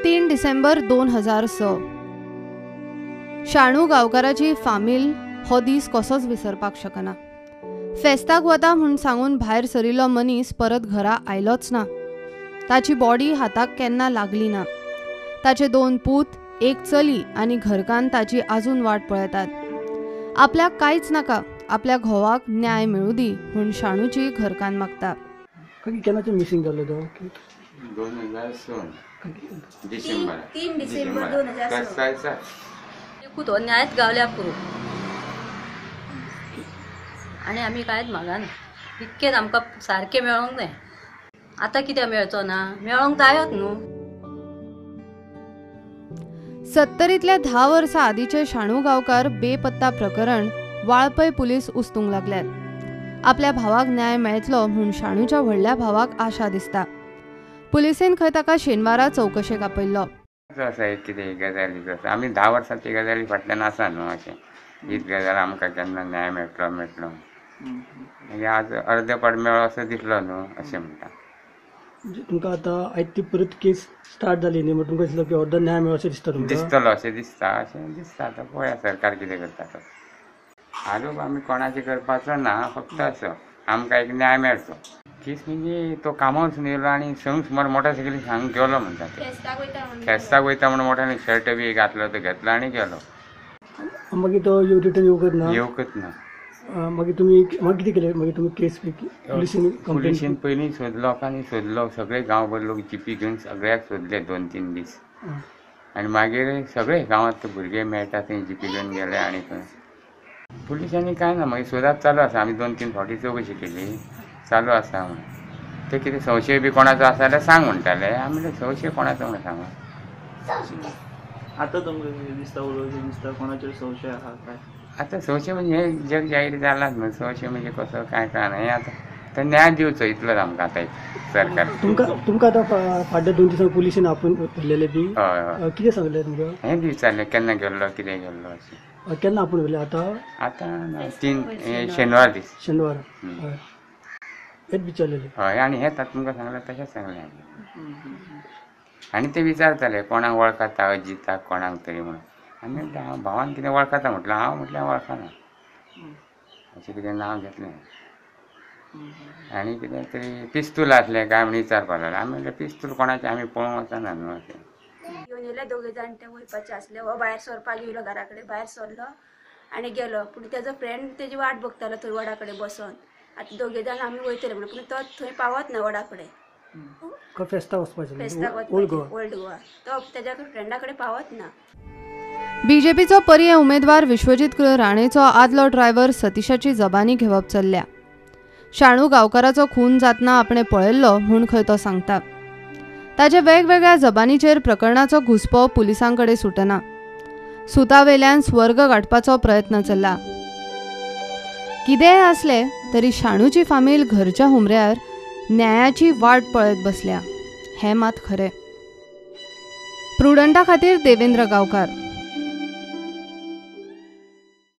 3 डिसेंबर 2006 शाणू गांवकाराची फामील हो दीस कसोच विसरपाक शकना. फेस्ताक वता म्हूण सांगून भायर सरिल्लो मनीस परत घरा आयलोच ना. ताची बॉडी हाताक केन्ना लागली ना. ताचे 2 पूत, एक चली आनी घरकान्न ताची आजून वाट पळयतात. आपल्याक कांयच नाका, आपल्या घोवाक न्याय मेळूं दी म्हूण शाणूची घरकान्न मागता. केन्नाचे मिसिंग जाल्लो तो? 2006 डिसेंबर, 3 डिसेंबर 2006. एकूच हो न्यायच गावल्या पुरो आनी आमी कांयच मागना. इतकेच आमकां सारकें मेळोंक जाय. आतां कित्याक मेळचो ना? मेळोंक जायत न्हू. 70तल्या 10 वर्सां आदीचे शाणू गांवकार बेपत्ता प्रकरण वाळपय पुलीस उस्तूंक लागल्यात. आपल्या भावाक न्याय मेळटलो म्हूण शाणूच्या व्हडल्या भावाक आशा दिसता. पुलिसेन खंय ताका शेनवारा चवकशेक आपयल्लो. आसा एक कितें गजालीचो आसा, आमी 10 वर्सांची गजाली फाटल्यान आसा न्हू. अशें हीच गजाल आमकां केन्ना न्याय मेळटलो मेळटलो, मागीर आज अर्दे पाट मेळ्ळो असो दिसलो न्हू अशें म्हणटा. तुमकां आतां आयज ती परत केस स्टार्ट जाली न्ही, म्हणून तुमकां दिसलो की अर्दो न्याय मेळ्ळो अशें दिसता तुमकां? दिसतलो अशें दिसता, अशें दिसता. आतां पळया सरकार कितें करता तो. आरोप आमी कोणाचे करपाचो ना, फक्त असो आमकां एक न्याय मेळचो. केस म्हणजे तो कामावसून येयलो आनी संग सुमार मोटरसायकली सांग गेलो म्हणटा, फेस्ताक वयता म्हणून मोठ्यान शर्ट बी घातलो तो घेतलो आनी गेलो. मागीर तो रिटर्न येवकच ना, येवकच ना. मागीर तुमी मागीर कितें केलें? मागीर तुमी केस पुलिसेन पुलिसेन पयलीं सोदलो, लोकांनी सोदलो, सगळे गांवभर लोक जिपी घेवन सगळ्याक सोदले 2-3 दीस. आनी मागीर सगळे गांवांत भुरगे मेळटा थंय जिपी घेवन गेले. आनी खंय पुलिसांनी कांय ना, मागीर सोदाप चालू आसा. आमी 2-3 फावटी चवकशी केली, चालू आसा म्हणून. ते कितें संशय बी कोणाचो आसा जाल्यार सांग म्हणटाले. आमी म्हणलें संशय कोणाचो म्हणून सांगा. आतां तुमकां कितें दिसता, उलोवचें दिसता कोणाचेर संशय आसा काय? आतां संशय म्हणजे हें जग जाहीर जालां न्हू, संशय म्हणजे कसो कांय कळना. हें आतां तो न्याय दिवचो इतलोच आमकां आतां सरकार. तुमकां आतां फाटल्या 2 दिसांक पुलिसेन आपोवन व्हेल्लेले बी, हय हय, कितें सांगलें तुमकां? हें विचारलें केन्ना गेल्लो कितें गेल्लो अशें. केन्ना आपोवन व्हेलें? आतां आतां 3 शेनवार दीस, शेनवार. हय, हेच विचारलेलें. हय, आनी हेंच आतां तुमकां सांगलें तशेंच सांगलें. आनी ते विचारताले कोणाक वळखता अजिताक कोणाक तरी म्हणून. आमी म्हणलें हांव भावान कितें वळखता म्हटलें, हांव म्हटलें वळखना अशें कितें नांव घेतलें. आनी कितें तरी पिस्तूल आसलें काय म्हण विचारपाक लागलें. आमी म्हणलें पिस्तूल कोणाचें आमी पळोवंक वचना न्हू अशें. घेवन येयले दोगे जाण, ते वयपाचे आसले. हो भायर सरपाक येयलो, घरा कडेन भायर सरलो आनी गेलो. पूण तेजो फ्रेंड तेजी वाट बघतालो थंय वडा कडेन बसोन. आतां दोगे जाण आमी वयतले म्हणून, पूण तो थंय पावत ना वडा कडेन. फेस्ताक वचपाचें, फेस्ताक वचपाचें ओल्ड गोवा, तो तेज्या फ्रेंडा कडेन पावत ना. बीजेपीचो पर्ये उमेदवार विश्वजीत राणेचो आदलो ड्रायव्हर सतीशाची जबानी घेवप चल्ल्या. शाणू गांवकाराचो खून जातना आपणे पळयल्लो म्हूण खंय तो सांगता. ताच्या वेगवेगळ्या जबानीचेर प्रकरणाचो घुसपो पुलिसांकडे सुटना. सुतावेल्यान स्वर्ग गाठपाचो प्रयत्न चल्ला. कितेंय आसलें तरी शाणूची फामील घरच्या हुमऱ्यार न्यायाची वाट पळयत बसल्या हें मात खरें. प्रुडंटा खातीर देवेंद्र गांवकार.